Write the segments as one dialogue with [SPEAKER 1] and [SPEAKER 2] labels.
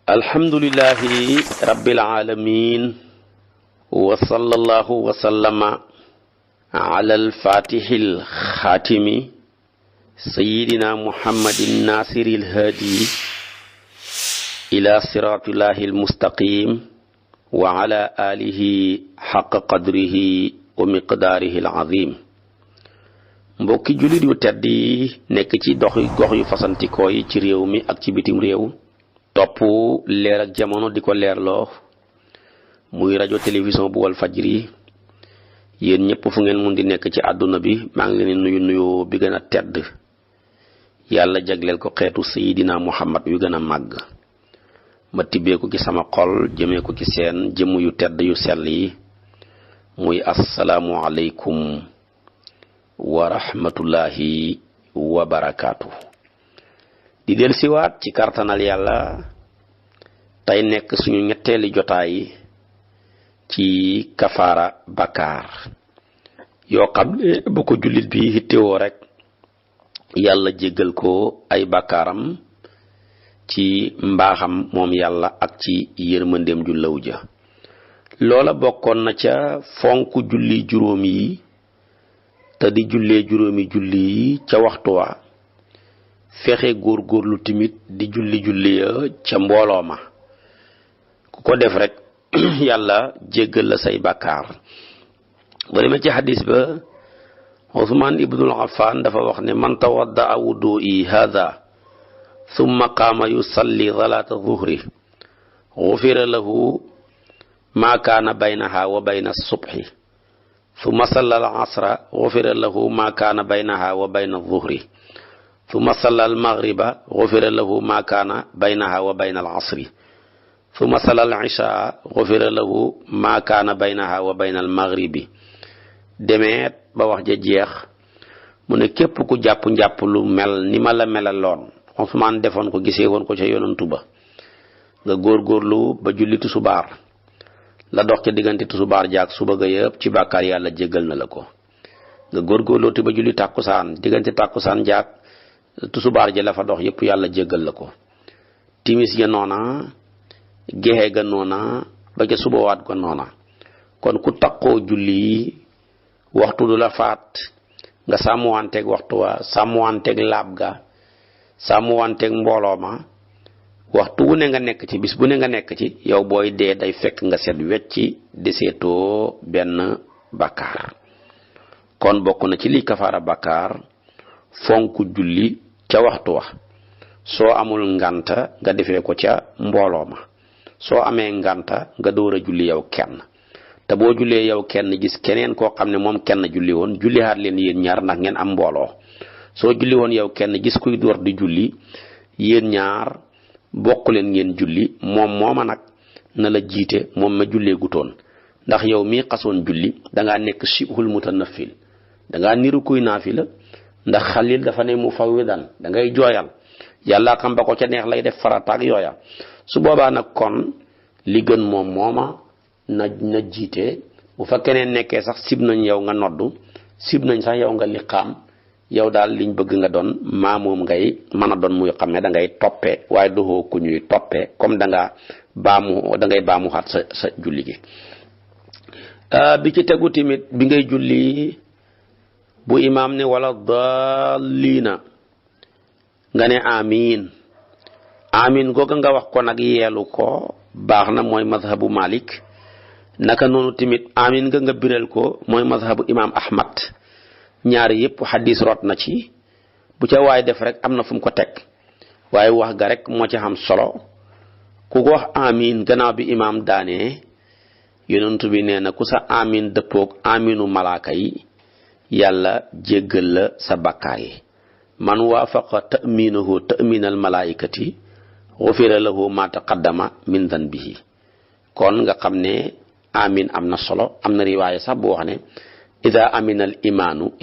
[SPEAKER 1] alhamdulillahi rabbil alamin wa sallallahu wa sallama ala al-fatihil khatimi sayyidina muhammadin nasiril hadi ila siratillahil mustaqim wa ala alihi haqqa qadrihi wa miqdarihil azim. mbokki jullit yu tedd yi nekk ci gox yu fasantikoo yi ci réew mi ak ci bitim réew, topp leer ak jamono di ko leerloo muy rajo télévision bu wal fajri, yéen ñëpp fu ngeen mun di nekk ci àdduna bi maa ngi leen nuyu nuyoo bi gën a tedd yàlla jagleel ko xeetu sayidina muhammad yu gën a màgg. ma tibbee ko ci sama xol jëmee ko ci seen jëmm yu tedd yu sell yi, muy asalaamu aleykum wa rahmatullahi wa barakaatu. di del siwaat ci kartanal yàlla tey nekk suñu ñetteeli jotaay ci kafaara bakkaar yoo xam ne bu ko jullit bi hittewoo rek yàlla jéggal ko ay bakkaaram ci mbaaxam moom yàlla ak ci yërmandeem ju law ja. loola bokkoon na ca fonk julli juróom yi te di jullee juróomi julli yi ca waxtu wa, fexe góorgóorlu timit di julli ya ca mbooloo ma. ku ko def rek yàlla jéggal la say bàkkaar. ba demee ci xadis ba, Usmaan ibnul Affaan dafa wax ne man tawadda wudu'i hadha thumma qaama yusalli salaata zuhri gufira lahu ma kaana baynaha wa bayna subhi thumma salla al asra gufira lahu ma kaana baynaha wa bayna zuhri thumma salla al maghriba gufira lahu ma kaana baynaha wa bayna al asri thumma salla al isha gufira lahu ma kaana baynaha wa bayna al maghribi. demeet ba wax ja jeex mu ne képp ku jàpp njàpp lu mel ni ma la melaloon Usmaan defoon ko, gisee woon ko ca yonantu ba, nga góorgóorlu ba julli tusubaar, la dox ca diggante tusubaar jaag suba ga yëpp ci bàkkaar yàlla jéggal na la ko. nga góorgóorloo te ba julli tàkkusaan, diggante tàkkusaan jaag tusubaar ja la fa dox yëpp yàlla jéggal la ko. timis ya noona, gexe ga noona, ba ca subawaat ga noona. kon ku takkoo julli waxtu du la faat, nga sàmmuwanteeg waxtu wa, sàmmuwanteeg laab ga, sàmmuwanteeg mbooloo ma, waxtu wu ne nga nekk ci, bis bu ne nga nekk ci, yow booy dee day fekk nga set wecci deseetoo benn bakkaar. kon bokk na ci li kafaara bakkaar fonk julli ca waxtu wa. soo amul nganta nga defee ko ca mbooloo ma, soo amee nganta nga door a julli yow kenn. te boo jullee yow kenn gis keneen koo xam ne moom kenn julli woon, julli haat leen yéen ñaar ndax ngeen am mbooloo. soo julli woon yow kenn gis kuy door di julli, yéen ñaar bokk leen ngeen julli, moom mooma nag na la jiite moom ma jullee gutoon. ndax yow mii xasoon julli dangaa nekk shibhul mutanaffil, dangaa niru kuy naafila. ndax Xalil dafa ne mufawwidan, dangay jooyal, yàlla xam ba ko ca neex lay def farataak yooya. su boobaa nag kon li gën moom mooma na jiite. bu fa keneen nekkee sax sib nañ yow nga noddu, sib nañ sax yow nga liqaam. yow daal liñ bëgg nga doon maamoom ngay mën a doon muy xam ne da ngay toppee, waaye doxoo ku ñuy toppee, comme da ngay baamu xaat sa julli gi. bi ci tegu tamit bi ngay julli, bu imaam ne wala daalliina nga ne amiin. amiin googa nga wax ko nag yeelu ko baax na, mooy mazhabu Malik. naka noonu tamit amiin nga biral ko mooy mazhabu imaam Ahmad. ñaari yëpp xadis rot na ci, bu ca waay def rek am na fu mu ko teg, waaye wax ga rek moo ci xam solo. ku ko wax amiin gannaaw bi imaam daanee, yonent bi nee na ku sa amiin dëppoog amiinu malaaka yi, yàlla jéggal la sa bakkaar yi. man waafaqa ta'miinahu ta'miinal malaayikati ghufira lahu ma taqaddama min dhanbihi. kon nga xam ne amiin am na solo. am na riwaaya sax bu wax ne ida amina al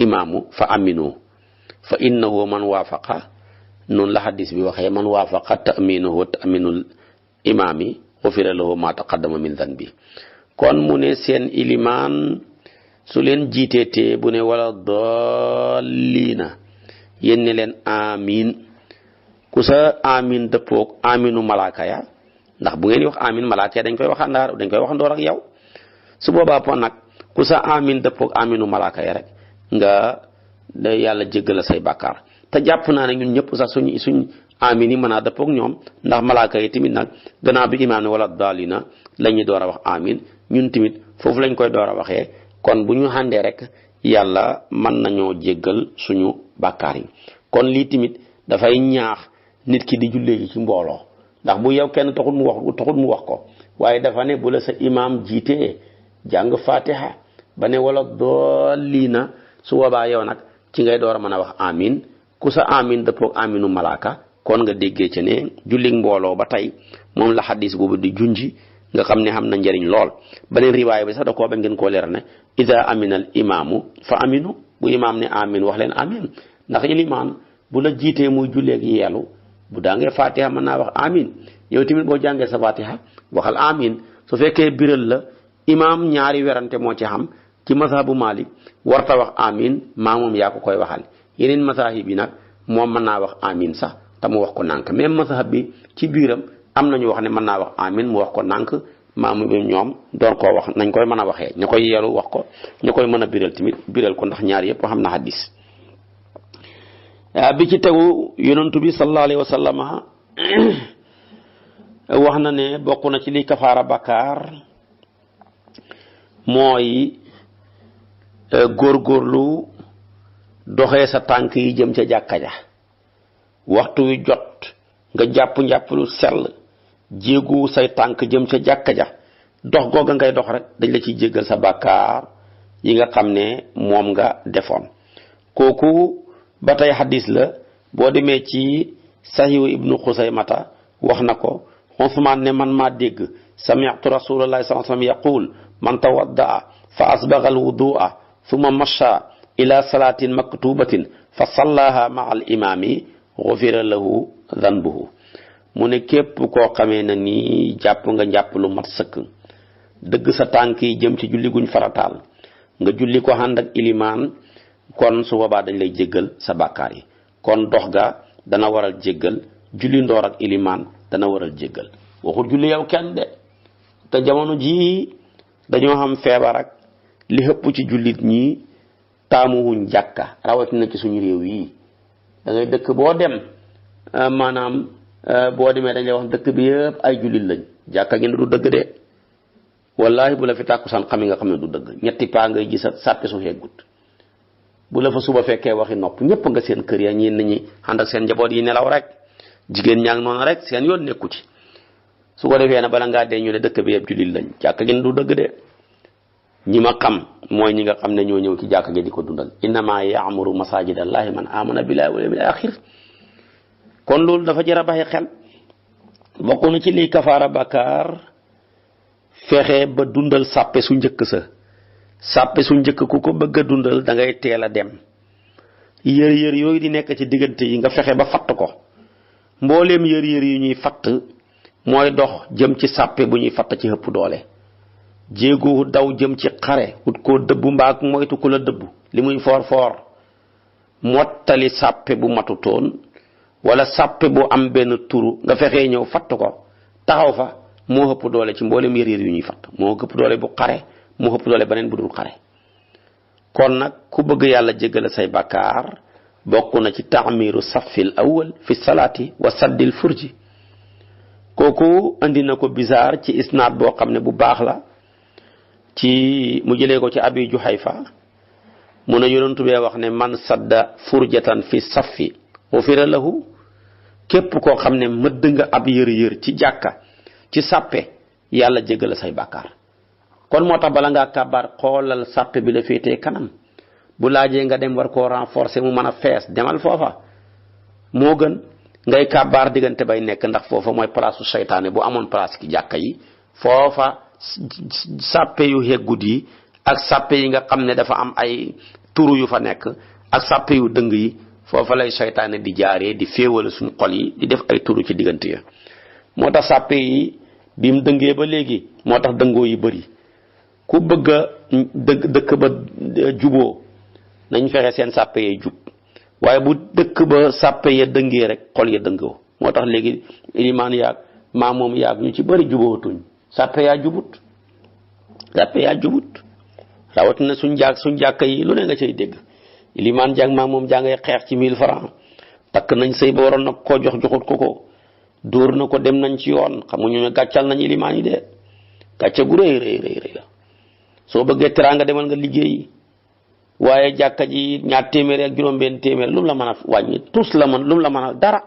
[SPEAKER 1] imaamu fa aminu fa innahu man waafaqa, noonu la xadis bi waxee, man waafaqa ta'minuhu ta'minul imaami ghufira lahu ma taqaddama min dhanbi. kon mu ne seen ilimaan su leen jiiteetee bu ne wala daalliina, yéen ne leen amiin. ku sa amiin dëppoog amiinu malaaka ya, ndax bu ngeen wax amin malaaka dañ koy waxandoor ak yow su boobaa pon nag ku sa amin dëppoog aminu malaaka ya rek nga da yàlla jéggal say bàkkaar te jàpp naa ne ñun ñëpp sax suñ amin yi mën naa dëppoog ñoom ndax malaaka yi tamit nag gannaaw bi imaam ne wala daalina la ñuy door a wax amin ñun tamit foofu lañ koy door a waxee kon bu ñu xàndee rek yàlla mën nañoo jéggal suñu bàkkaar yi kon lii tamit dafay ñaax nit ki di jullee ji ci mbooloo ndax bu yow kenn taxul mu wax ko waaye dafa ne bu la sa imaam jiitee jàng fatiha ba ne wala daalina su boobaa yow nag ci ngay door a mën a wax amin ku sa amin dëppoog aminu malaaka kon nga déggee ci ne jullig mbooloo ba tey moom la xadis boobu di junji nga xam ne xam na njëriñ lool beneen riwaaya bi sax da koo bañ ngeen koo leer ne ida aminal imaamu fa aminu bu imaam ne amin wax leen amin ndax ilimaan bu la jiitee muy julleeg yeelu bu daangee fatiha mën naa wax amin yow tamit boo jàngee sa fatiha waxal amin su fekkee biral la imaam ñaari werante moo ci xam ci mazhabu Malik warta wax amin maa moom yaa ko koy waxal yeneen mazahib yi nag moom mën naa wax amin sax te mu wax ko nànk même mazhab bi ci biiram am nañu wax ne mën naa wax amin mu wax ko nànk maamu bi ñoom doon koo wax nañ koy mën a waxee ña koy yelu wax ko ña koy mën a biral tamit biral ko ndax ñaar yëpp xam na hadis bi ci tegu yonentu bi sallallahu alayhi wa sallam wax na ne bokk na ci li kafaara bakkaar mooy góorgóorlu doxee sa tànk yi jëm ca jàkka ja waxtu wi jot nga jàpp lu sell jéegu say tànk jëm ca jàkka ja dox googa ngay dox rek dañ la ciy jéggal sa bàkkaar yi nga xam ne moom nga defoon kooku ba tey hadis la boo demee ci sahihu ibnu xusaymata wax na ko Usmaan ne man maa dégg sami'tu rasulallahi sallallahu alayhi wasallam yaqul man tawaddaa fa asbagha alwudu'a thumma masha ila salatin maktubatin fa sallaha ma'a al-imami ghufira lahu dhanbuhu mu ne képp koo xamee na ni jàpp nga njàpp lu mat sëkk dëgg sa tànk yi jëm ci julli guñ farataal nga julli ko ànd ak ilimaan kon su boobaa dañ lay jéggal sa bàkkaar yi kon dox ga dana waral jéggal julli ndoor ak ilimaan dana waral jéggal waxul julli yow kenn de te jamono ji dañoo xam feebar ak li ëpp ci jullit ñi taamuwuñ jàkka rawatina ci suñu réew yi da ngay dëkk boo dem maanaam boo demee dañ lay wax dëkk bi yëpp ay jullit lañ jàkka gi ne du dëgg de wallahi bu la fi tàkkusaan xam nga xam ne du dëgg ñetti paa ngay gis sàppe su heggut bu la fa suba fekkee waxi nopp ñëpp nga seen kër ya ñeen ñi ànd ak seen njaboot yi nelaw rek jigéen ñaa ngi noonu rek seen yoon nekku ci su ko defee na bala ngaa dee ñu ne dëkk bi yëpp jullit lañ jàkka gi ne du dëgg de ñi ma xam mooy ñi nga xam ne ñoo ñëw ci jàkka gi di ko dundal innama ya'muru masajid allahi man amana billahi wal yawmil akhir kon loolu dafa jar a bàyyi xel bokk na ci liy kafaara bakkaar fexe ba dundal sàppe su njëkk sàppe su njëkk ku ko bëgg a dundal da ngay teel a dem yër yooyu di nekk ci diggante yi nga fexe ba fatt ko mbooleem yër yu ñuy fatt mooy dox jëm ci sàppe bu ñuy fatt ci ëpp doole jéego daw jëm ci xare ut koo dëbbu mbaak moytu ku la dëbbu li muy foor mottali sàppe bu matutoon wala sàppe bu am benn turu nga fexee ñëw fatt ko taxaw fa moo ëpp doole ci mboolem yër yu ñuy fatt moo ëpp doole bu xare moo ëpp doole beneen bu dul xare kon nag ku bëgg yàlla jéggale say bàkkaar bokk na ci taamiru safil awwal fi salaati wa saddil furji kooku andi na ko bizaar ci isnaad boo xam ne bu baax la ci mu jëlee ko ci abi juhayfa mu ne yonentu bee wax ne man sadda furjatan fi safi ghufira lahu képp koo xam ne mëdd nga ab yër ci jàkka ci sàppe yàlla jéggale say bàkkaar kon moo tax bala ngaa kàbbaar xoolal sàppe bi la féetee kanam bu laajee nga dem war koo renforcer mu mën a fees demal foofa moo gën ngay kàbbaar diggante bay nekk ndax foofa mooy place su seytaane bu amoon place ki jàkka yi foofa sàppe yu heggut yi ak sàppe yi nga xam ne dafa am ay turu yu fa nekk ak sàppe yu dëng yi foofa lay seytaane di jaaree di féewale suñu xol yi di def ay turu ci diggante ya moo tax sàppe yi bi mu dëngee ba léegi moo tax dëngoo yi bëri ku bëgg a dëkk ba juboo nañ fexe seen sàppe yee jub waaye bu dëkk ba sàppe ya dëngee rek xol ya dëngoo moo tax léegi ilimaan yaag maa moom yaag ñu ci bëri jubootuñ sàppe yaa jubut rawatina suñ jàkka yi lu ne nga cay dégg ilimaan jàng maa moom jàngay xeex ci 1000 francs takk nañ sëy ba waroon na koo joxut ko dóor na ko dem nañ ci yoon xamuñu ne gàccal nañ ilimaan yi de gàcce gu rëy la soo bëggee teraanga demal nga liggéey waaye jàkka ji ñaar téeméer ak juróom-benn téeméer lu mu la mën a wàññi tous la mën lu mu la mën a dara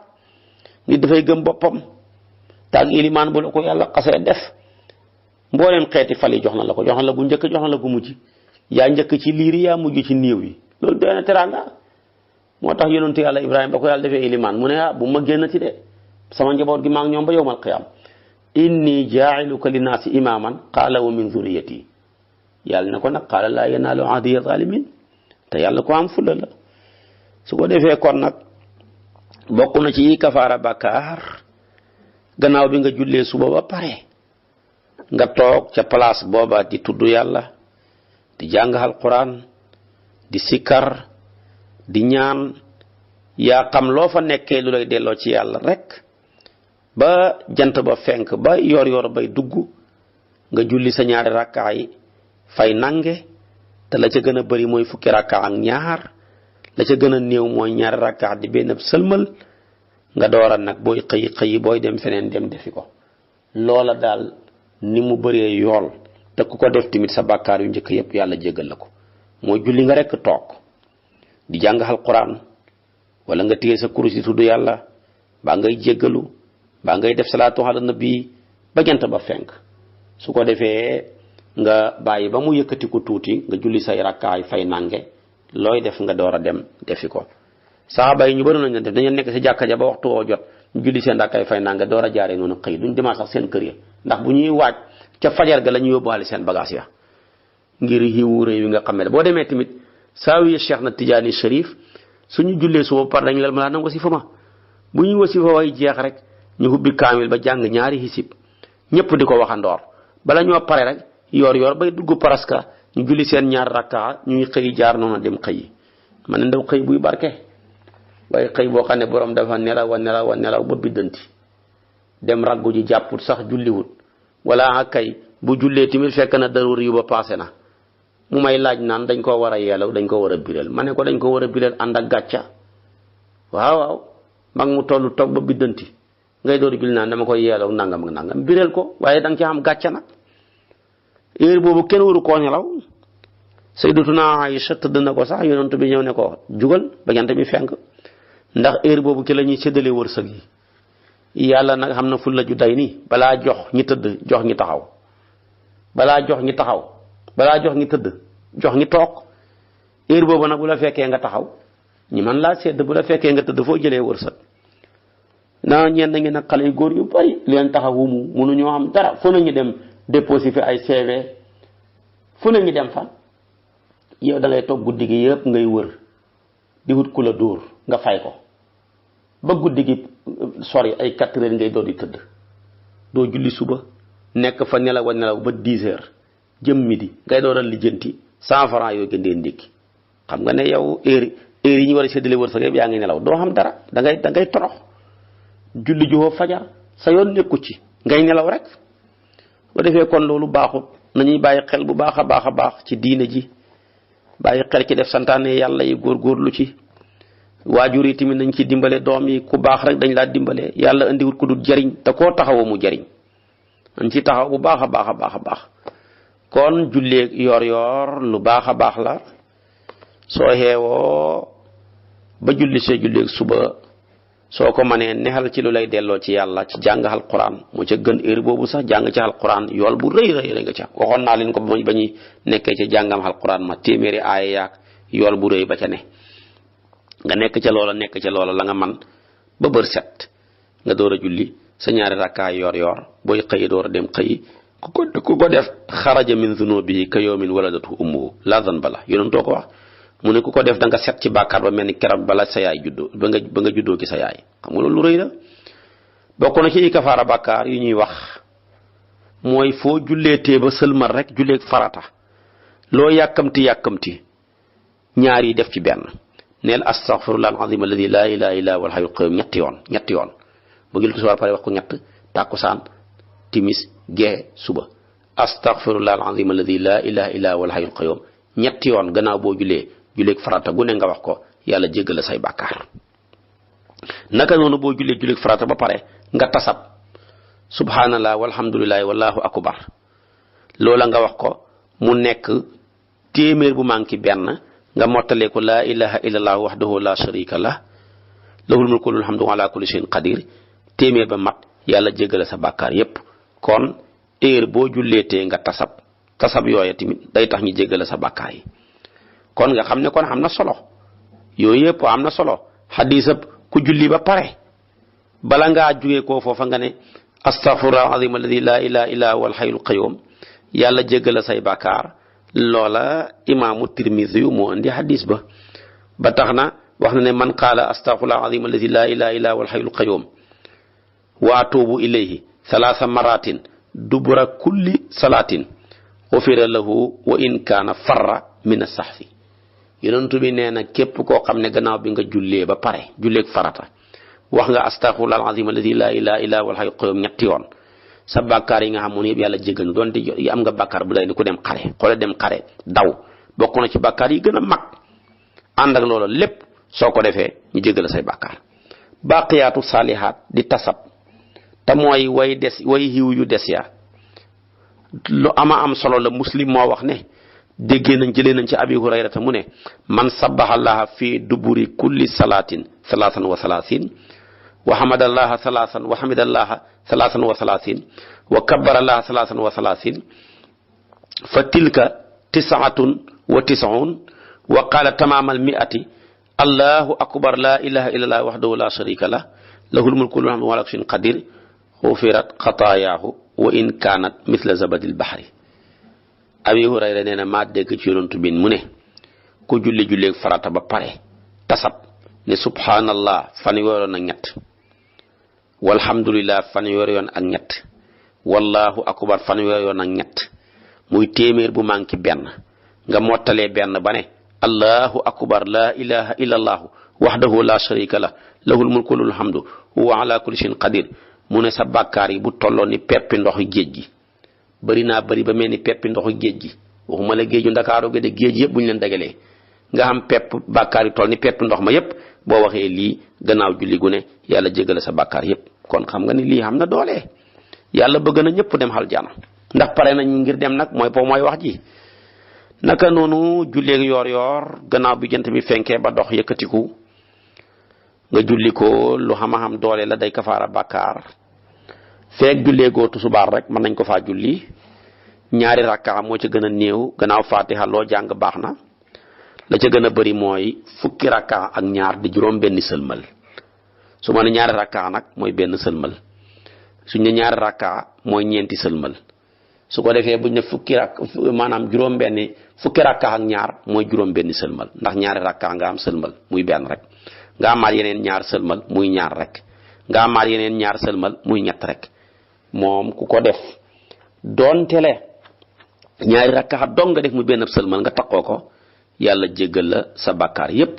[SPEAKER 1] nit dafay gëm boppam taag ilimaan bu la ko yàlla xasee def mbooleem xeeti fal yi jox na la ko jox na la gu njëkk jox na la gu mujj yaa njëkk ci liir yi yaa mujj ci néew yi loolu doy na teraanga moo tax yonentu yàlla Ibrahima ba ko yàlla defee ilimaan mu ne bu ma génnati de sama njaboot gi maa ngi ñoom ba yawmal qiyaam inni jaa'iluka linnaasi imaaman qaala wa min zurriyati yàlla na ko nag qaala laa yanaalu ahdiya zaalimiin te yàlla ko am fulla la su ko defee kon nag bokk na ci kafaara bàkkaar gannaaw bi nga jullee suba ba pare nga toog ca place booba di tudd yàlla di jàng alquran di sikkar di ñaan yaa xam loo fa nekkee lu lay delloo ci yàlla rek ba jant ba fenk ba yor bay dugg nga julli sa ñaari rakkaa yi fay nange te la ca gën a bari mooy fukki rakkaa ak ñaar la ca gën a néew mooy ñaari rakkaa di benn sëlmal nga doora nag booy xëyi booy dem feneen dem defi ko loola daal ni mu bëree yool te ku ko def tamit sa bàkkaar yu njëkk yépp yàlla jéggal la ko mooy julli nga rekk toog di jàng alquran wala nga téye sa kurus di tudd yàlla baa ngay jéggalu baa ngay def salaatu ala nabi ba jant ba fenk su ko defee nga bàyyi ba mu yëkkati ko tuuti nga julli say rakkaay fay nange looy def nga door a dem defi ko saxaaba yi ñu bëri nañ def dañu nekk si jàkka ja ba waxtu woo jot ñu julli seen rakkaay fay nange door a jaaree noonu xëy duñ demaat sax seen kër ya ndax bu ñuy waaj ca fajar ga la ñu yóbbuwaale seen bagage ya ngir xiwu réew yi nga xam ne boo demee tamit saawiya Cheikh na Tijaani Sharif suñu jullee suba par dañ la ma wasifa ma bu ñuy wasifa way jeex rek ñu hubbi kaamil ba jàng ñaari hisib ñëpp di ko waxandoor bala ñoo pare rek yor bay dugg paraska ñu julli seen ñaar rakka ñuy xëy jaar noonu dem xëyi ma ne ndaw xëy buy barke waaye xëy boo xam ne borom dafa nelaw ba biddanti dem raggu ji jàpput sax julliwut wala kay bu jullee tamit fekk na daruri yu ba passé na mu may laaj naan dañ ko war a yeelaw dañ ko war a biral ma ne ko dañ ko war a biral ànd ak gàcca waaw mag mu tollu toog ba biddanti ngay door julli naan dama koy yeelaw nangam ak nangam biral ko waaye danga ci am gàcca nag heure boobu kenn waru koo nelaw sayyidatuna Aïcha tëdd na ko sax yonent bi ñëw ne ko jugal ba jant bi fenk ndax heure boobu ki la ñuy séddale wërsëg yi yàlla nag xam na fulla ju day nii balaa jox ñi tëdd jox ñi taxaw balaa jox ñi tëdd jox ñi toog heure boobu nag bu la fekkee nga taxaw ñi man laa sedd bu la fekkee nga tëdd foo jëlee wërsëg naa ñenn ngi nag xale yu góor yu bari leen taxawu munu ñoo am dara fu nañu dem déposé fi ay CV fu nañu dem fa yow da ngay toog guddi gi yëpp ngay wër di wut ku la dóor nga fay ko ba guddi gi sori ay 4 heures ngay doon di tëdd doo julli suba nekk fa nelaw ba 10 heures jëm midi ngay door a lijjanti 100 francs yooyu gëndee ndékki xam nga ne yow heure yi ñu war a séddale wërsëg yëpp yaa ngi nelaw doo xam dara da ngay torox julli juhoo fajar sa yoon nekku ci ngay nelaw rek bu defee kon loolu baaxut nañuy bàyyi xel bu baax a baax ci diine ji bàyyi xel ci def santaane yàlla yi góorgóorlu ci waajur yi tamit nañ ci dimbale doom yi ku baax rek dañ laa dimbale yàlla indiwut ku dul jariñ te koo taxawoo mu jariñ nañ ci taxaw bu baax a baax kon julleeg yor lu baax a baax la soo xeewoo ba julleeg suba soo ko mënee nexal ci lu lay delloo ci yàlla ci jàng alquran mu ca gën heure boobu sax jàng ci alquran yool bu rëy nga ca waxoon naa leen ko ba ñuy nekkee ci jàngam alquran ma téeméeri aaya yaak yool bu rëy ba ca ne nga nekk ca loola la nga man ba bër set nga door a julli sa ñaari rakkaay yor booy xëyi door a dem xëyi ku ko def xaraja min zunubihi ka yawmin waladatu ummuhu la zanba la yonentoo ko wax mu ne ku ko def da nga set ci bàkkaar ba mel ni keroog bala sa yaay juddoo ba nga juddoo ki sa yaay xam nga loolu lu rëy la bokk na ci kafaara bàkkaar yu ñuy wax mooy foo julleetee ba sëlmal rek julleeg farata loo yàkkamti ñaar yi def ci benn neel astaghfirullah al-azim alladi la ilaha illa huwa al-hayyul qayyum ñetti yoon bu ngil ko pare wax ko ñett takusaan timis gee suba astaghfirullah alazim alladi la ilaha illa huwal hayyul qayyum ñetti yoon gannaaw boo juleeg farata gu ne nga wax ko yàlla jéggal la say bàkkaar naka noonu boo juleeg farata ba pare nga tasab subhanallah walhamdulillahi wallahu akbar loola nga wax ko mu nekk téeméer bu manki benn nga mottalee ko la ilaha illallah wahdahu la sharika lah lahul mulku wa lahul hamdu wa ala kulli shay'in qadir téeméer ba mat yàlla jéggal sa bàkkaar yépp kon heure boo julleetee nga tasab yooya tamit day tax ñu jéggal sa bàkkaar yi kon nga xam ne kon am na solo yooyu yëpp am na solo xadisab ku julli ba pare bala ngaa jugee koo foofa nga ne astaghfirullah azim alladi la ilaha illa huwal hayyul qayyum yàlla jéggal say bàkkaar loola imaamu tirmisi yu moo indi xadis ba tax na wax na ne man qaala astaghfirullah azim alladi la ilaha illa huwal hayyul qayyum wa atubu ilayhi thalatha maratin dubura kulli salatin ghufira lahu wa in kaana farra min as-sahfi yonentu bi nee na képp koo xam ne gannaaw bi nga jullee ba pare julleeg farata wax nga astaghfirullah alazim alladi la ilaha illa huwal hayyul qayyum ñetti yoon sa bàkkaar yi nga xamoon yëpp yàlla jéggal ñu doon di am nga bàkkaar bu day ni ku dem xare xoole dem xare daw bokk na ci bàkkaar yi gën a mag ànd ak loolu lépp soo ko defee ñu jéggal say bàkkaar baqiyaatu saalihaat di tasab te mooy way xiw yu des ya lu ama am solo la muslim moo wax ne déggee nañ jëlee nañ ci abi hurayrata mu ne man sabbaha allaha fi duburi kulli salatin salaasan wa salaasin wa hamadallaha salaasan wa hamidallaha salaasan wa salaasin wa kabbarallaha salaasan wa salaasin fa tilka tis'atun wa tis'un wa qala tamamal mi'ati allahu akbar la ilaha illallah wahdahu la sharika lah lahul mulku wa lahul hamdu wa ala kulli shay'in qadir xufirat xataayaahu wa in kaanat misla zabadil bahri abi hurayra nee na maa dégg ci yonantu bin mu ne ku julleeg farata ba pare tasab ne subhanallah fanweeri yoon ak ñett walhamdulillah fanweeri yoon ak ñett wallahu akbar fanweeri yoon ak ñett muy téeméer bu manki benn nga mottalee benn ba ne allahu akbar la ilaha illa allah wahdahu la sharika lah lahul mulku wa lahul hamdu wa ala kulli shay'in qadir mu ne sa bàkkaar yi bu tolloo ni peppi ndoxu géej gi bari ba mel ni peppi ndoxu géej gi waxuma la géeju Ndakaaru gi de géej yëpp bu ñu leen dagalee nga xam pepp bàkkaar yi toll ni peppi ndox ma yëpp boo waxee lii gannaaw julli gu ne yàlla jéggal sa bàkkaar yëpp kon xam nga ni lii xam na doole yàlla bëgg na ñëpp dem aljana ndax pare nañ ngir dem nag mooy wax ji naka noonu julleeg yoor gannaaw bi jant bi fenkee ba dox yëkkatiku nga julli ko lu xam doole la day kafaara bàkkaar feek julleegoo tusubaar rek mën nañ ko faa julli ñaari rakka moo ca gën a néew gannaaw fatiha loo jàng baax na la ca gën a bëri mooy fukki rakka ak ñaar di juróom benn sëlmal su ma ne ñaari rakka nag mooy benn sëlmal suñ ne ñaari rakka mooy ñeenti sëlmal su ko defee buñ ne maanaam fukki rakka ak ñaar mooy juróom benn sëlmal ndax ñaari rakka nga am sëlmal muy benn rek nga amaat yeneen ñaar sëlmal muy ñaar rek nga amaat yeneen ñaar sëlmal muy ñett rek moom ku ko def doonte le ñaari rakka dong nga def muy benn sëlmal nga takkoo ko yàlla jéggal la sa bàkkaar yépp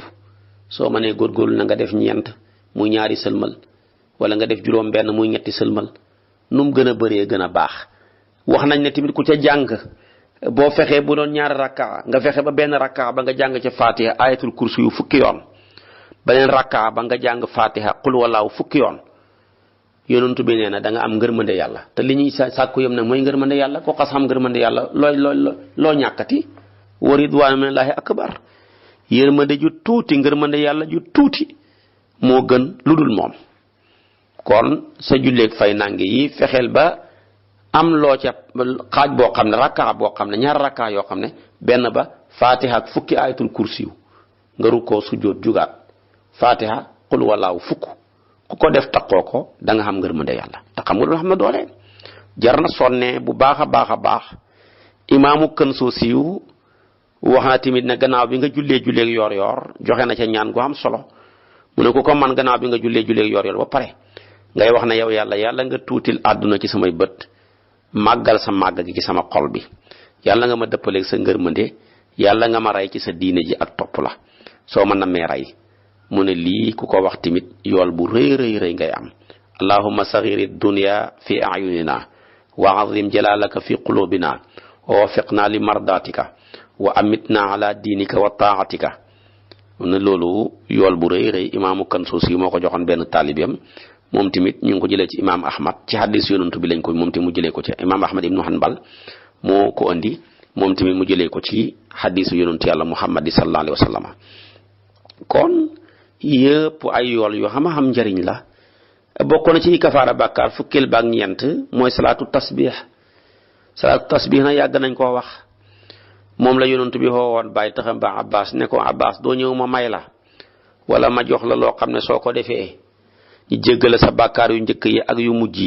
[SPEAKER 1] soo mënee góorgóorlu na nga def ñeent muy ñaari sëlmal wala nga def juróom benn muy ñetti sëlmal nu mu gën a bëree gën a baax wax nañ ne tamit ku ca jàng boo fexee bu doon ñaari rakka nga fexe ba benn rakka ba nga jàng ca fatiha ayatul kursi yu fukki yoon beneen rakka ba nga jàng fatiha qul wallahu fukki yoon yonentu bi nee na da nga am ngërmande yàlla te li ñuy sàkku yëm nag mooy ngërmande yàlla ko xas xam ngërmande yàlla loo ñàkkati wa ridwaanu minallaahi akbar yërmande ju tuuti ngërmande yàlla ju tuuti moo gën lu dul moom kon sa julleeg fay nangi yi fexeel ba am loo ca xaaj boo xam ne rakka boo xam ne ñaar rakka yoo xam ne benn ba fatiha ak fukki ayatul kursi yu nga rukkoo sujjóot jugaat fatiha qul wallahu fukk ku ko def takkoo ko da nga xam ngërmande yàlla te xam nga loolu xam na doole jar na sonne bu baax a baax imaamu kën soo siiw wax na tamit ne gannaaw bi nga julleeg yor joxe na ca ñaan gu am solo mu ne ku ko man gannaaw bi nga julleeg yor ba pare ngay wax ne yow yàlla nga tuutil àdduna ci samay bët màggal sa màgg gi ci sama xol bi yàlla nga ma dëppaleeg sa ngërmande yàlla nga ma rey ci sa diine ji ak topp la soo ma namee rey mu ne lii ku ko wax tamit yool bu rëy ngay am allahumma saghiri dunya fi a'yunina wa azim jalalaka fi qulubina wa wafiqna li mardatika wa amitna ala dinika wa taatika ne loolu yool bu rëy rëy imaamu Kansuusi moo ko joxoon benn taalibeem moom tamit ñu ngi ko jëlee ci imaam Ahmad ci hadis yonantu bi lañ ko moom tamit mu jëlee ko ci imaam Ahmad ibnu Hanbal moo ko andi moom tamit mu jëlee ko ci hadisu yonantu yàlla Muhammad sallallahu alayhi wa sallam kon yëpp ay yool yoo xam njariñ la bokk na ci kafaara bàkkaar fukkeel baak ñeent mooy salaatu tasbih na yàgg nañ koo wax moom la yonantu bi xoowoon bàyyi taxam ba Abbas ne ko Abbas doo ñëw ma may la wala ma jox la loo xam ne soo ko defee ñu jéggale sa bàkkaar yu njëkk yi ak yu mujj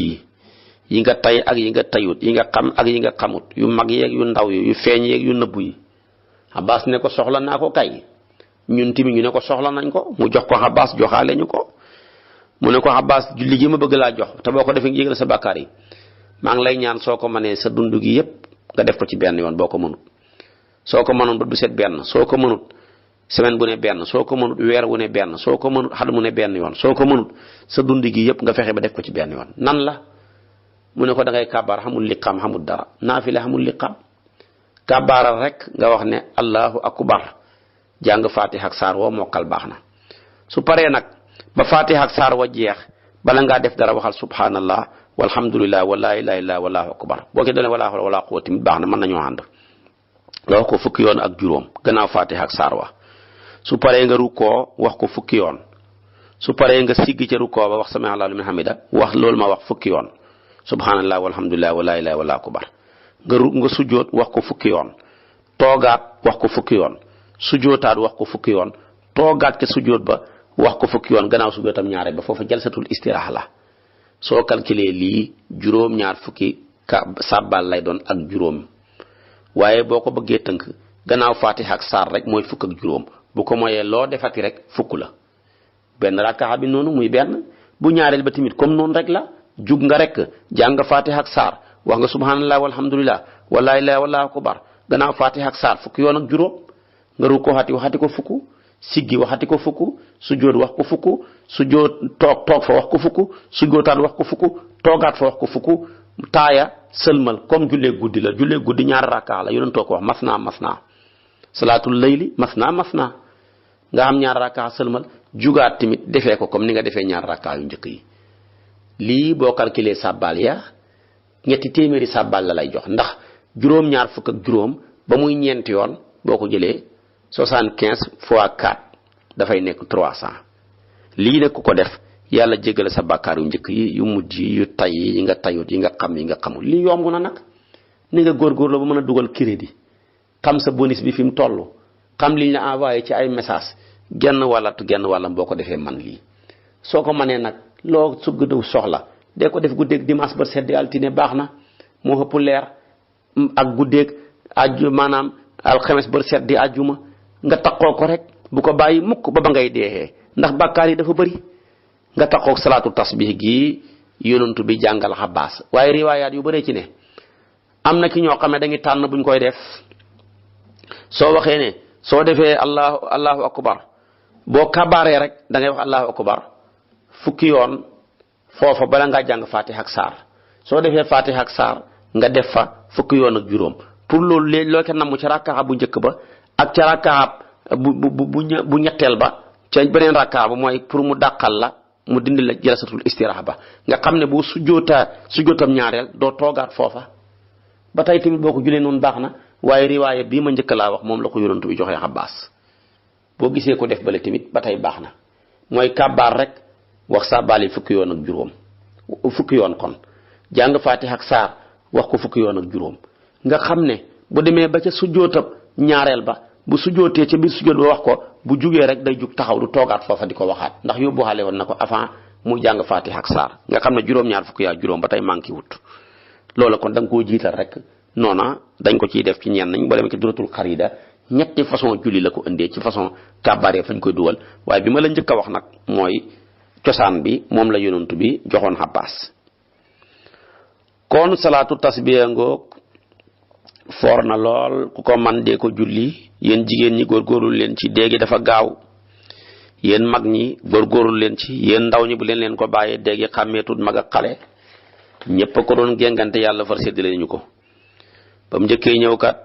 [SPEAKER 1] yi nga tay ak yi nga tayut yi nga xam ak yi nga xamut yu mag yeeg yu ndaw yi yu feeñ yeeg yu nëbbu yi Abbas ne ko soxla naa ko kay ñun tamit ñu ne ko soxla nañ ko mu jox ko Abbas joxaale ñu ko mu ne ko Abbas julli gi ma bëgg laa jox te boo ko defee jéggale sa bàkkaar yi maa ngi lay ñaan soo ko mënee sa dund gi yépp nga def ko ci benn yoon boo ko mënut soo ko mënoon ba du set benn soo ko mënut semaine bu ne benn soo ko mënut weer wu ne benn soo ko mënut xat mu ne benn yoon soo ko mënut sa dund gi yépp nga fexe ba def ko ci benn yoon nan la mu ne ko da ngay kàbbaar xamul liqaam xamul dara naafila xamul liqaam kàbbaaral rek nga wax ne allahu akbar jàng fatiha ak saar woo mokkal baax na su paree nag ba fatiha ak saar wa jeex bala ngaa def dara waxal subhanallah walhamdulillah wala ilaha illa wallahu akbar boo ko doone wala hawla wala quwwata tamit baax na mën nañoo ànd nga wax ko fukki yoon ak juróom gannaaw fatiha ak saar wa su paree nga rukkoo wax ko fukki yoon su paree nga sigg ca rukkoo ba wax sami Allahu liman hamida wax loolu ma wax fukki yoon subhanallah walhamdulillah wala ilaha wala akbar nga sujjoot wax ko fukki yoon toogaat wax ko fukki yoon sujjootaat wax ko fukki yoon toogaat ca sujjoot ba wax ko fukki yoon gannaaw sujjootam ñaare ba foofu jalsatul istiraaha la soo calculé lii juróom ñaar fukki sàbbal lay doon ak juróom waaye boo ko bëggee tënk gannaaw fatiha ak saar rek mooy fukk ak juróom bu ko moyee loo defati rek fukk la benn rakkaa bi noonu muy benn bu ñaareel ba tamit comme noonu rek la jug nga rek jàng fatiha ak saar wax nga subhanallah walhamdulillah wala ilaha wallahu akbar gannaaw fatiha ak saar fukki yoon ak juróom nga ru ko waxati ko fukk siggi waxati ko fukk sujjóot wax ko fukk sujjóot toog fa wax ko fukk sujjóotaat wax ko fukk toogaat fa wax ko fukk taaya sëlmal comme jullee guddi la jullee guddi ñaari rakkaa la yonentoo ko wax masna salaatul layli masna nga xam ñaari rakkaa sëlmal jugaat tamit defee ko comme ni nga defee ñaari rakkaa yu njëkk yi lii boo calculé sàbbaal ya ñetti téeméeri sàbbaal la lay jox ndax juróom-ñaar fukk ak juróom ba muy ñeenti yoon boo ko jëlee 75 fois 4 dafay nekk 300 lii nag ku ko def yàlla jéggale sa bàkkaar yu njëkk yi yu mujj yi yu tay yi nga tayut yi nga xam yi nga xamul lii yomb na nag ni nga góorgóorlu ba mën a dugal crédit xam sa bonus bi fi mu toll xam liñ la envoyé ci ay message genn wàllam boo ko defee man lii soo ko mënee nag loo sugg soxla dee ko def guddeeg dimanche ba sedd altine baax na moo ëpp leer ak guddeeg aju maanaam alxames ba sedd di ajjuma nga takkoo ko rek bu ko bàyyi mukk ba ngay deexee ndax bàkkaar yi dafa bëri nga takkoo salaatu tasbih gi yonantu bi jàngal Abbas waaye riwaayaat yu bëree ci ne am na ki ñoo xam ne dañuy tànn buñ koy def soo waxee ne soo defee allahu akbar boo kabaaree rek da ngay wax allahu akbar fukki yoon foofa bala ngaa jàng fatiha ak saar soo defee fatiha ak saar nga def fa fukki yoon ak juróom pour loolu léegi loo ko namm ca rakkaa bu njëkk ba ak ca rakkaa bu ñetteel ba ca beneen rakkaa ba mooy pour mu dàqal la mu dindi la jalsatul istiraaha ba nga xam ne bu sujjootam ñaareel doo toogaat foofa ba tey tamit boo ko julee noonu baax na waaye riwaaya bii ma njëkk laa wax moom la ko yonantu bi joxee Abbas boo gisee ko def bale tamit ba tey baax na mooy kàbbaar rek wax sàbbaal yi fukki yoon ak juróom fukki yoon kon jàng faatiha ak saar wax ko fukki yoon ak juróom nga xam ne bu demee ba ca sujjootam ñaareel ba bu sujjootee ca biir sujjoot ba wax ko bu jugee rek day jug taxaw du toogaat foofa di ko waxaat ndax yóbbu xale woon na ko avant muy jàng faatiha ak saar nga xam ne juróom-ñaar fukki yaa juróom ba tey manqué wut loola kon da nga koo jiital rek noona dañ ko ciy def ci ñenn ñi boo demee ci duratul xarida ñetti façon julli la ko indee ci façon kàbbaaree fañ koy dugal waaye bi ma la njëkk a wax nag mooy cosaan bi moom la yonantu bi joxoon Abbas kon salaatu tasbiya ngoog foor na lool ku ko man dee ko julli yéen jigéen ñi góorgóorlu leen ci déegi dafa gaaw yéen mag ñi góorgóorlu leen ci, yéen ndaw ñi bu leen ko bàyyee dégg xàmmeetut mag ak xale ñëpp a ko doon géngante yàlla far séddale ñu ko. ba mu njëkkee ñëw kat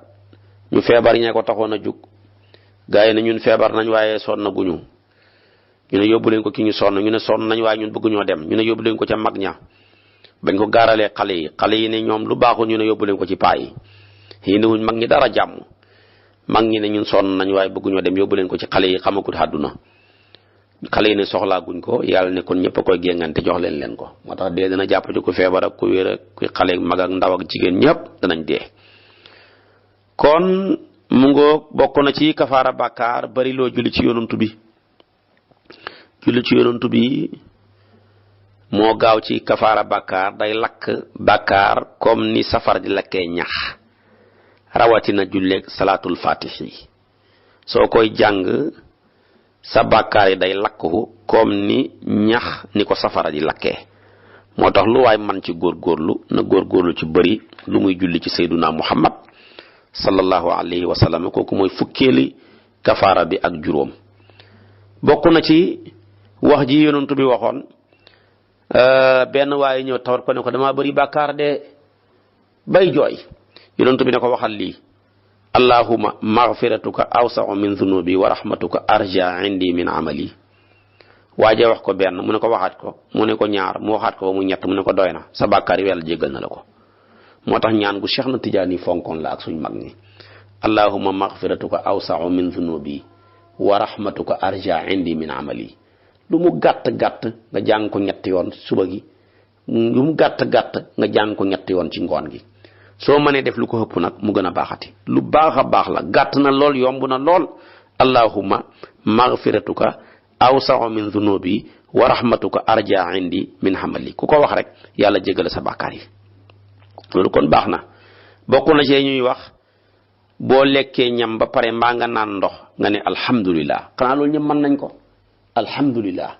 [SPEAKER 1] ñu feebar ñee ko taxoon a jug gaa yi ne ñun feebar nañ waaye sonn guñu, ñu ne yóbbu leen ko ki ñu sonn, ñu ne sonn nañ waaye ñun bëgg ñoo dem, ñu ne yóbbu leen ko ca mag ña. bañ ko gaaralee xale yi ne ñoom lu baaxul ñu ne yóbbu leen ko ci paa yi wuñ mag ñi dara jàmm. mag ñi ne ñun sonn nañ waaye bëgg ñoo dem, yóbbu leen ko ci xale yi xamagut àdduna. xale yi ne soxlaa guñ ko, yàlla ne kon ñëpp a koy géngante jox leen ko. moo tax dee dana jàpp ci ku feebar ak ku wér ak ku xale mag ak ndaw ak jigéen ñëpp danañ dee. kon mu ngoog bokk na ci kafaara bàkkaar bari loo julli ci yonantu bi. julli ci yonantu bi moo gaaw ci kafaara bàkkaar, day lakk bàkkaar comme ni safar di lakkee ñax, rawatina julleeg salaatul fatihi soo koy jàng sa bàkkaar yi day lakku comme ni ñax ni ko safara di lakkee. moo tax lu waay man ci góorgóorlu na góorgóorlu ci bëri lu muy julli ci sayduna muhammad sallallahu alayhi wa sallam, kooku mooy fukkeeli kafaara bi ak juróom. bokk na ci wax ji yonent bi waxoon, benn waaye ñëw tawat ko ne ko dama bëri bàkkaar de bay jooy. yonent bi ne ko waxal lii: allahumma maghfiratuka awsa'u min dhunubi wa rahmatuka arja indi min amali. waaje wax ko benn, mu ne ko waxaat ko, mu ne ko ñaar, mu waxaat ko ba mu ñett, mu ne ko doy na, sa bàkkaar yi yàlla jéggal na la ko. moo tax ñaan gu Cheikh na Tijaani fonkoon la ak suñ mag ñi: allahumma maghfiratuka awsa'u min dhunubi wa rahmatuka arja indi min amali. lu mu gàtt-gàtt nga jàng ko ñetti yoon suba gi, lu mu gàtt-gàtt nga jàng ko ñetti yoon ci ngoon gi. soo mënee def lu ko ëpp nag mu gën a baaxati. lu baax a baax la, gàtt na lool, yomb na lool. allahumma maghfiratuka awsa'u min dhunubi wa rahmatuka arja indi min amali. ku ko wax rek yàlla jégal sa bàkkaar yi. loolu kon baax na. bokk na ci ñuy wax boo lekkee ñam ba pare mbaa nga naan ndox nga ne alhamdulillah. xanaa loolu ñëpp mën nañ ko. alhamdulillah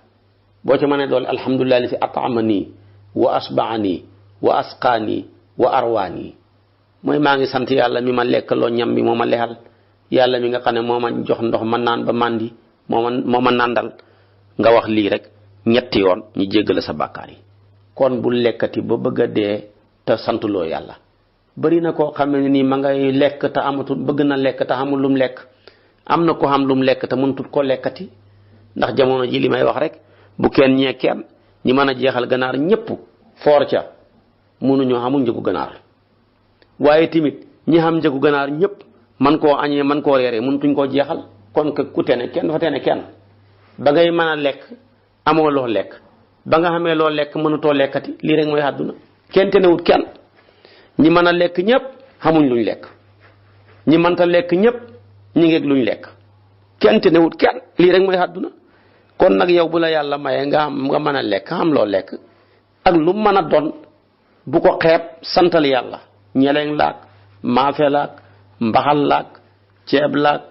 [SPEAKER 1] boo ci mënee doole alhamdulillah li fi at'amani wa asba'ani wa asqani wa arwani, mooy maa ngi sant yàlla mi ma lekk loo ñam bi moo ma lexal, yàlla mi nga xam ne moo ma jox ndox ma naan ba màndi, moo ma nàndal. nga wax lii rek ñetti yoon ñu jéggal sa bàkkaar yi. kon bu lekkati ba bëgg a dee te santuloo yàlla. bari na koo xam ne nii ma ngay lekk te amatul, bëgg na lekk te xamul lum lekk. am na ko xam lum lekk te mënutut koo lekkati. ndax jamono ji li may wax rek, bu kenn ñee kenn, ñi mën a jeexal ganaar ñëpp foor ca mënuñoo xamul njëgu ganaar. waaye tamit ñi xam njëgu ganaar ñëpp man koo añee man koo reeree mënutuñ koo jeexal. kon ku tene kenn dafa tene kenn. ba ngay mën a lekk amoo loo lekk, ba nga xamee loo lekk mënutoo lekkati. lii rek mooy àdduna. kenn tenewut kenn. ñi mën a lekk ñëpp xamuñ luñ lekk, ñi mënta lekk ñëpp ñi ngeeg luñ lekk. kenn tenewut kenn. lii rek mooy àdduna. kon nag yow bu la yàlla mayee nga mën a lekk, xam loo lekk ak lu mën a doon, bu ko xeeb, santal yàlla. ñeleŋ laak, maafe laak, mbaxal laak, ceeb laak,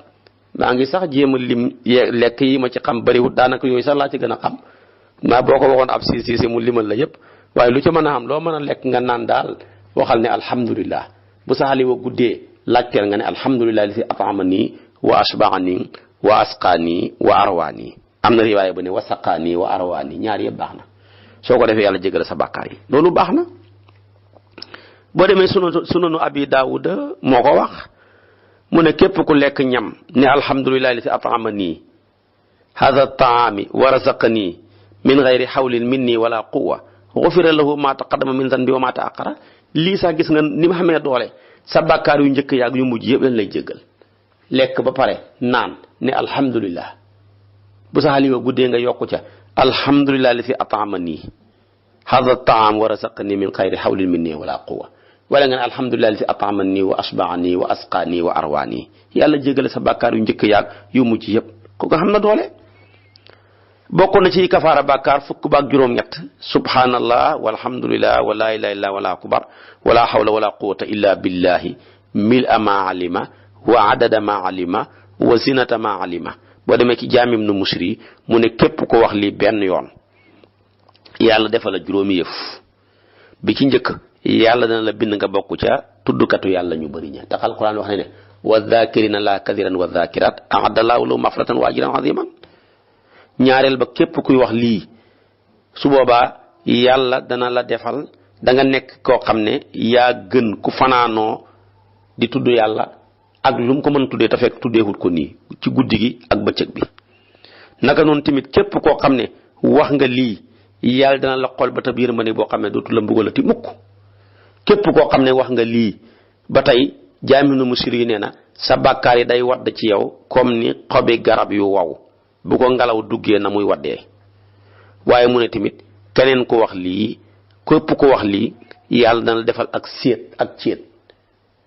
[SPEAKER 1] maa ngi sax jéem a lim lekk yi ma ci xam bariwut, daanaka yooyu sax laa ci gën a xam. maa boo ko waxoon ab si mu limal la yëpp, waaye lu ci mën a xam loo mën a lekk nga naan daal waxal ne alhamdulillah. bu sa xali wa guddee laajteel nga ne alhamdulillah li fi at'amani wa ashba'ani wa asqani wa arwani. am na riwaaya bu ne wa saqani wa arwani. ñaar yëpp baax na. soo ko defee yàlla jégal sa bàkkaar yi. loolu baax na. boo demee sunanu abi daawuda moo ko wax, mu ne képp ku lekk ñam ne alhamdulillah li fi at'amani hadha at-ta'ami wa razaqani min ghayri hawlin minni wala quwwa ghufira lahu ma taqaddama min dhanbi wa ma ta'akhkhara. lii sax gis nga ni ma xamee doole, sa bàkkaar yu njëkk yaag yu mujj yëpp lañ lay jéggal. lekk ba pare naan ne alhamdulillah. bu sa xaliwa guddee nga yokku ca alhamdulillah li fi at'amani hadha at-ta'am wa razaqani min ghayri hawlin minni wala quwwa. wala nga ne alhamdulillah li fi at'amani wa ashba'ani wa asqani wa arwani. yàlla jéggal sa bàkkaar yu njëkk yaag yu mujj yëpp. ko xam na doole. bokk na ci kafaara bàkkaar fukk baak juróom-ñett: subhanallah walhamdulillah wa la ilaha illa wala akbar wala hawla wala quwwata illa billahi mil'a ma alima wa adada ma alima wa zinata ma alima. boo demee ci jaamim nu musri mu ne képp ko wax lii benn yoon yàlla defal la juróomi yëf. bi ci njëkk, yàlla dana la bind nga bokk ca tuddukatu yàlla ñu bëri ña. tax alquran wax ne wa dhakirina la kathiran wa dhakirat a'adda Allahu lahum maghfiratan wa ajran aziman. ñaareel ba képp kuy wax lii su boobaa yàlla dana la defal da nga nekk koo xam ne yaa gën ku fanaanoo di tudd yàlla ak lu mu ko mën tuddee te fekk tuddeewut ko nii ci guddi gi ak bëccëg bi. naka noonu tamit képp koo xam ne wax nga lii yàlla dana la xool ba ta biir ma ne boo xam ne dootu la mbugalati mukk. képp koo xam ne wax nga lii ba tey jaaminu musir yi nee na sa bàkkaar yi day wadd ci yow comme ni xobi garab yu wow bu ko ngelaw duggee na muy waddee. waaye mu ne tamit keneen ku wax lii képp ku wax lii yàlla dana la defal ak séet ak céet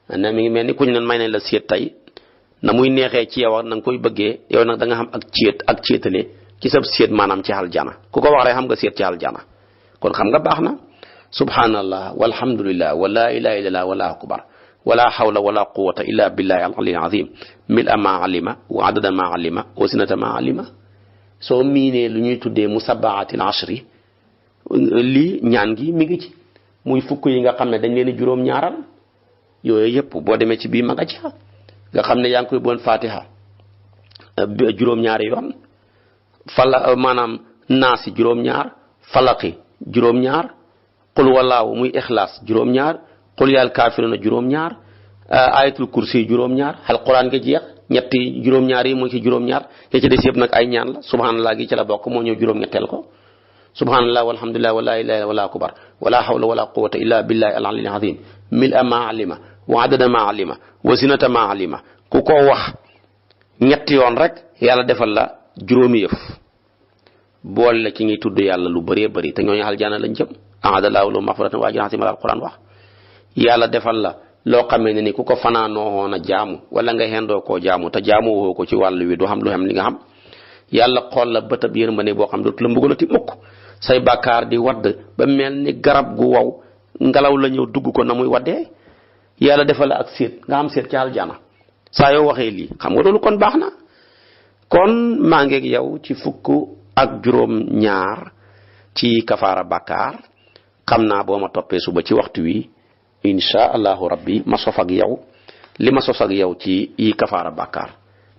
[SPEAKER 1] na mi ngi mel ni kuñ ne may nañ la séet tey na muy neexee ci yow na nga koy bëggee yow nag da nga xam ak céet ak céetale ci sab séet maanaam ci aljana ku ko wax rek xam nga séet ci aljana kon xam nga baax na. subhanallah walhamdulillah wa la ilaha illallah wallahu akbar wala hawla wala quwwata illa billahi al-ali al-azim mil'a ma alima wa adada ma alima wa zinata ma alima. soo miinee lu ñuy tuddee musabbaatil ashri lii ñaan gi mi ngi ci muy fukk yi nga xam ne dañ leen di juróom-ñaaral yooyu yëpp boo demee ci bii ma nga ci nga xam ne yaa ngi koy boon fatiha juróom-ñaari yoon maanaam naasi juróom-ñaar falaqi juróom-ñaar qul walaahu muy ixlaas juróom-ñaar qul yaal kaafiruna juróom-ñaar ayatul kursi juróom-ñaar alquran nga jeex ñetti juróom-ñaar yi muy ci juróom-ñaar ya ci des yëpp nag ay ñaan la subhanallah gi ci la bokk moo ñëw juróom-ñetteel ko subhanallah walhamdulillah wa la ilaha illa wala akbar wala hawla wala quwwata illa billahi al-ali al-azim mil'a ma alima wa adada ma alima wa zinata ma alima ku ko wax ñetti yoon rek yàlla defal la juróomi yëf boole la ci ngi tudd yàlla lu bëree bëri te ñooñu aljana lañ jëm ahadallahu lahum maghfiratan wa ajran azima al-quran wax yàlla defal la loo xamee ne ni ku ko fanaanoo woon a jaamu wala nga xendoo koo jaamu te jaamu woo ko ci wàllu wi du xam lu xam li nga xam yàlla xool la bëtab yërmande boo xam dootu la mbugalati mukk say bàkkaar di wadd ba mel ni garab gu wow ngelaw la ñëw dugg ko na muy waddee yàlla defal la ak séet nga am séet ci aljana saa yoo waxee lii xam nga loolu kon baax na. kon maa ngeeg yow ci fukk ak juróom-ñaar ci kafaara bàkkaar xam naa boo ma toppee suba ci waxtu wi insha allahu rabbi ma sof ak yow li ma sos ak yow ci yi kafaara bàkkaar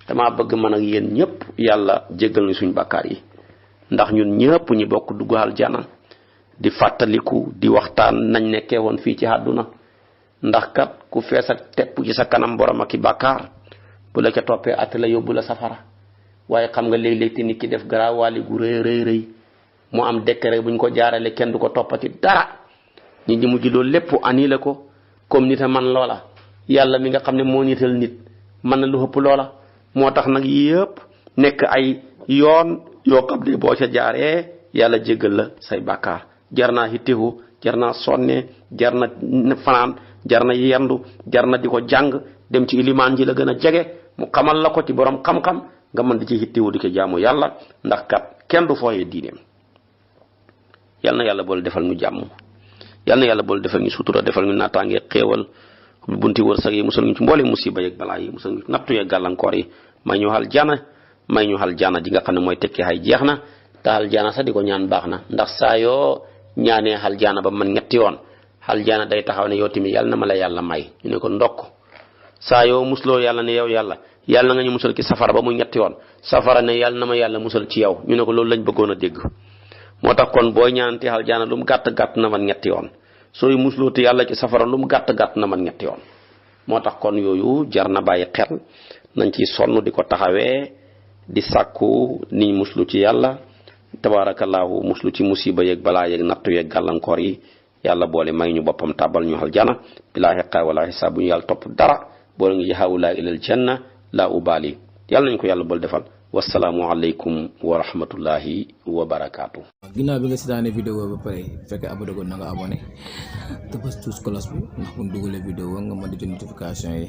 [SPEAKER 1] dama bëgg man ak yéen ñëpp yàlla jéggal ñu suñ bàkkaar yi ndax ñun ñëpp ñi bokk dugg aljana di fàttaliku di waxtaan nañ nekkee woon fii ci àdduna ndax kat ku fees ak tepp ci sa kanam borom ak i bàkkaar bu la ca toppee at la yóbbu la safara waaye xam nga léeg-léeg te nit ki def garaawaali gu rëy mu am décret buñ ko jaarale kenn du ko toppati dara nit ñi mujj loolu lépp annulé ko comme nit a man loola yàlla mi nga xam ne moo nital nit mën na lu ëpp loola moo tax nag yëpp nekk ay yoon yoo xam ne boo ca jaaree yàlla jéggal la say bàkkaar jar naa hittihu jar naa sonne jar na fanaan jar na yendu jar na di ko jàng dem ci ilimaan ji la gën a jege mu xamal la ko ci borom xam-xam nga mën di ci hittihu di ko jaamu yàlla ndax kat kenn du fooyee diineem. yal na yàlla boole defal ñu jàmm yal na yàlla boole defal ñu sutura defal ñu naataange xéewal bunti wërsëg yi musal ñu ci mboole musiba yeeg balaa yi musal ñu ci nattu yeeg gàllankoor yi may ñu xal jana ji nga xam ne mooy tekki xay jeex na te xal jana sax di ko ñaan baax na ndax saa yoo ñaanee xal jana ba man ñetti yoon xal jana day taxaw ne yow tamit yàlla na ma la yàlla may ñu ne ko ndokk saa yoo musloo yàlla ne yow yàlla nga ñu musal ci safara ba muy ñetti yoon safara ne yàlla na ma yàlla musal ci yow ñu ne ko loolu lañ bëggoon a dégg moo tax kon booy ñaanti aljana lu mu gàtt na man ñetti yoon sooy musloote yàlla ci safara lu mu gàtt na man ñetti yoon moo tax kon yooyu jar na bàyyi xel nañ ci sonn di ko taxawee di sàkku niñ muslu ci yàlla tabaarakallaahu muslu ci musiba yeeg balaa yeeg nattu yeeg gàllankoor yi yàlla boole may ñu boppam tàbbal ñu aljana bilaa xeqaa wala xisaab bu ñu yàlla topp dara boole ngi jaxawulaa ilal janna laa ubaali yàlla nañ ko yàlla bool defal wassalaamu aleykum wa rahmatullahi wa barakaatu.
[SPEAKER 2] ginnaaw bi nga seetaane vidéo ba pare fekkee abonné ko na nga abonné te bës tous cloche bi ndax bu ñu dugalee vidéo nga mën di jot notification yi